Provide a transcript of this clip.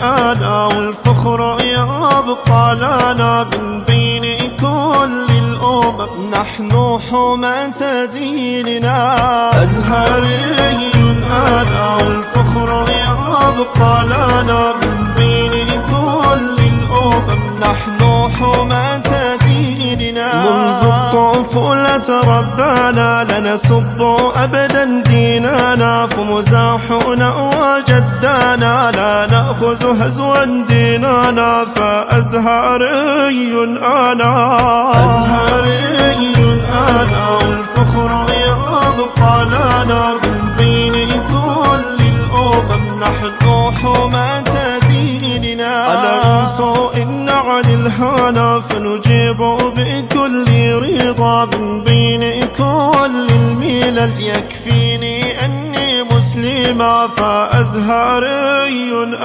أنا والفخر يبقى لنا من بين كل الأمم، نحن حماة ديننا. أزهري أنا والفخر يبقى لنا من بين كل الأمم، نحن حماة ديننا. منذ الطفولة تربانا لنسب أبدا ديننا، فمزاحنا وجدانا لا نأخذ هزوا ديننا، فأزهري أنا. أزهري أنا والفخر يبقى لنا من بين كل الأمم، نحن حماة ديننا. الأنس إن عن الهانا فنجيب بكل رضا، من بين كل الملل يكفيني أني مسلمة، فأزهري